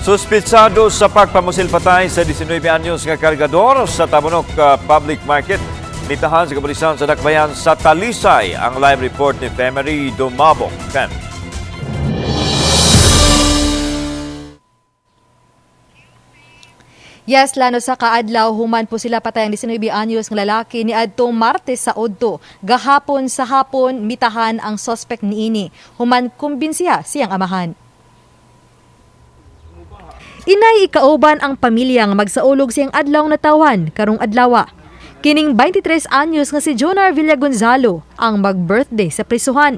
Suspitsado sa pagpamusil patay sa 19 anyos nga kargador sa Tabunok Public Market. Mitahan sa kapulisan sa Dakbayan sa Talisay. Ang live report ni Femery Dumabok. Fem. Yes, lano sa kaadlaw human po sila patay ang 19 anyos ng lalaki ni adtong Martes sa Odto. Gahapon sa hapon mitahan ang suspect niini. Human kumbinsiya siyang amahan. Inay ikauban ang pamilya nga magsaulog siyang adlaw natawan karong adlawa. Kining 23 anyos nga si Jonar Villa Gonzalo ang mag-birthday sa prisuhan.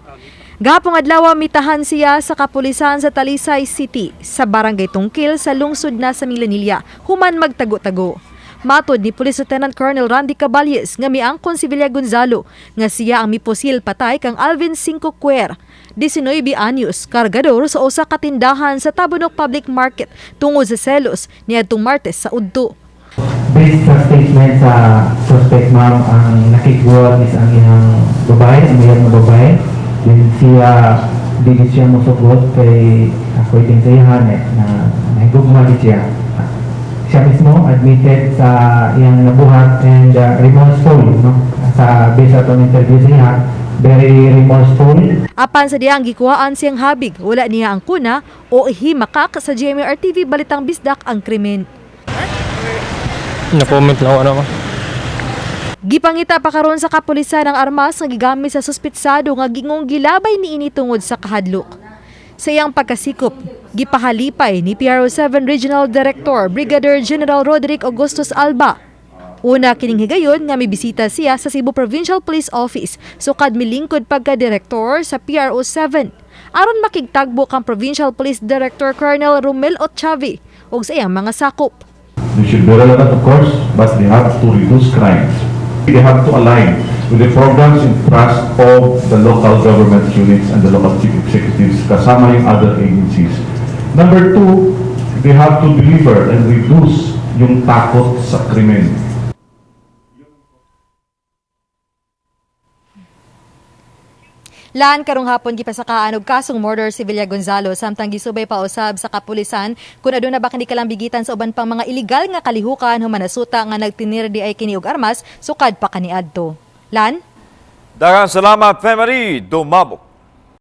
Gahapong adlaw mitahan siya sa kapulisan sa Talisay City sa Barangay Tungkil sa lungsod na sa Milanilla human magtago-tago. Matod ni Police Lieutenant Colonel Randy Caballes nga miangkon si Villa Gonzalo nga siya ang mipusil patay kang Alvin Cinco Cuer, 19 anyos, kargador sa usa ka tindahan sa Tabunok Public Market tungod sa selos niadtong Martes sa Udto. Based sa statement sa suspect, ma'am, ang nakikuha is ang iyang babae, ang iyang nga babae. Then siya, dili siya mosugot kay according sa iyahan eh, na nahigugma di siya. Siya mismo admitted sa iyang nabuhat and remorseful, no? Sa based sa atong interview sa iya, very remorseful. Apan sa diyang gikuhaan siyang habig, wala niya ang kuna o ihimakak sa GMR TV Balitang Bisdak ang krimen. Na-comment lang ako ano ko. Gipangita pa karon sa kapulisan ang armas nga gigamit sa suspitsado nga gingong gilabay niini tungod sa kahadlok. Sa iyang pagkasikop, gipahalipay ni PRO7 Regional Director Brigadier General Roderick Augustus Alba. Una kining higayon nga mibisita siya sa Cebu Provincial Police Office sukad milingkod pagka-direktor sa PRO7 aron makigtagbo kang Provincial Police Director Colonel Romel Ochavi ug sa iyang mga sakop. They should be relevant, of course, but they have to reduce crimes. They have to align with the programs and trust of the local government units and the local chief executives, kasama yung other agencies. Number two, they have to deliver and reduce yung takot sa krimen. Lan karong hapon gipasakaan og kasong murder si Villa Gonzalo samtang gisubay pa usab sa kapulisan kung aduna ba kini kalambigitan sa uban pang mga iligal nga kalihukan human nasuta nga nagtinir di ay kini og armas sukad pa kaniadto. Lan? Daghang salamat, Femery Dumabok.